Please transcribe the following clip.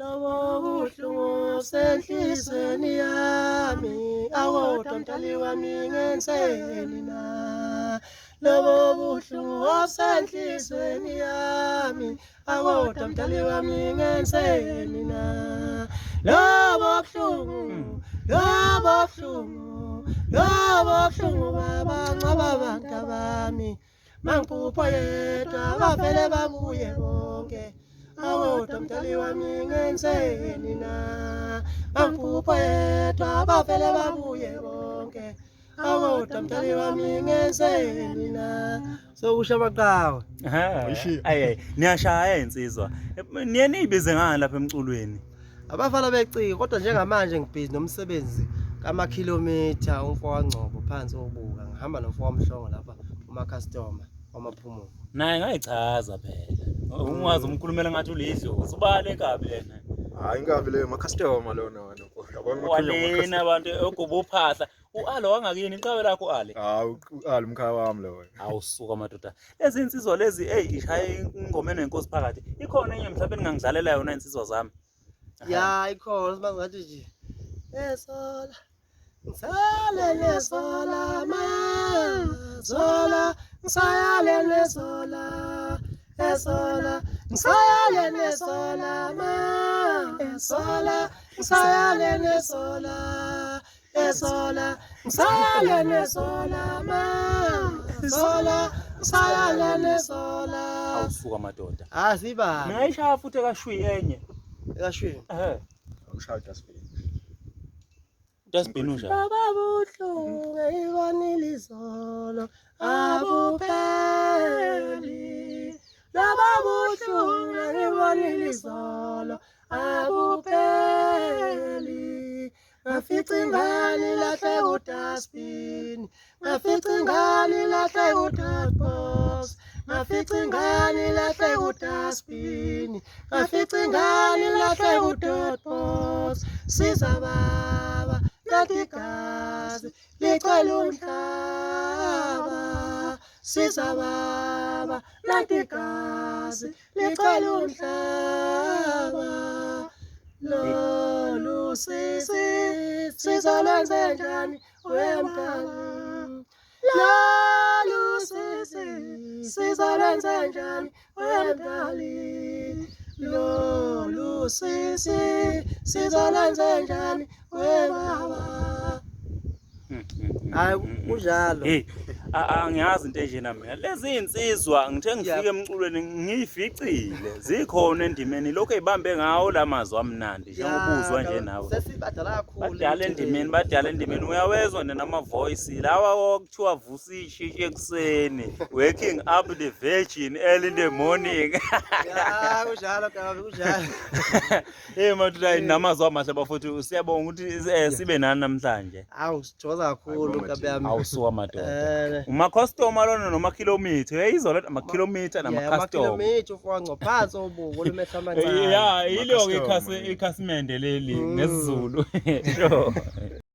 Lobo buhlungu senhlizweni yami, akodwa mdali wami ngenzeni na? Lobo buhlungu osenhlizweni yami, akodwa mdali wami ngenzeni na? Lobo buhlungu, lobo buhlungu, lobo buhlungu baba ncaba bantabami. Mangiphupha yedwa bavele babuye bonke. Akodwa mdali wami ngenzeni na? Mangiphupha yedwa bavele babuye bonke. Akodwa mdali wami ngenzeni na? Sokusho amaqhawe. Ayi, niyashaya insizwa. Niye niyibize ngani lapha emculweni? Abafana beciko kodwa njengamanje ngibhizi nomsebenzi kamakhilomitha umfo waNgcobo phansi obuka ngihamba nomfo waMhlongo lapha umakhastoma wamaphumulo. Naye ngayichaza phela. Ungazi umkhulumela ngathi ulidlozi. Ubale kabi lena. Hayi inkabi leyo makhastoma lona wena. Yabona Walena abantu oguba uphahla. U-Alo wangakini iqhawe lakho u-Ale. Hawu u-Ali umkhaya wami lo wena. Awusuka madoda. Lezi insizwa lezi hey ishaye ingoma enenkosi phakathi. Ikhona enye mhlawumbe ningangidlalela yona insizwa zami. Ya ikhona sibangathi nje. Esola ngisale nesola ma zola ngisayale nesola esola ngisayale nesola ma esola ngisayale nesola esola ngisayale nesola ma sola ngisayale nesola. Awusuka madoda. Ah siba. Ngayishaya futhi ekashwi enye. Ekashwi. Ehhe. Akushaya dustbin. Dustbin unjani? Baba buhlungu eyibonile izolo abupheli. Baba buhlungu eyibonile izolo abupheli. Ngafica ingane ilahle kudustbin, ngafica ingane ilahle kudustbox, ngafica ingane ilahle kudustbin, ngafica ingane ilahle kudustbox. Siza baba, nathi igazi licela umhlaba. Siza baba, nathi igazi licela umhlaba. Lolu sisi sizolwenze njani wemntana? Lolu sisi sizolwenze njani wemntali? Lolu sisi sizolwenze njani webaba? Hayi kunjalo. Hey, angiyazi into enjena mina. Lezi insizwa ngithe ngifike emculweni ngiyificile. Zikhona endimeni lokho ezibambe ngawo lamazwi amnandi njengoba uzwa nje nawe. Sesibadala kakhulu. Badala endimeni, badala endimeni. Uyawezwa nje nama voice lawa okuthiwa vusa ishintshi ekuseni. Waking up the virgin early in the morning. Ya kunjalo gabi kunjalo. Hey madoda namazwi amahle bafowethu siyabonga ukuthi sibe nani namhlanje. Awu sithokoza kakhulu Ayibonga nkabi yami. Awusuka madoda. Eh, Uma-customer lona nomakhilomitha uyayizwa lento amakhilomitha nama-customer. Amakhilomitha ufonco phansi obuko olumehlo amancane. Ya, yilo-ke Ama-customer, ikhasimende leli Mm. ngesiZulu. Sure.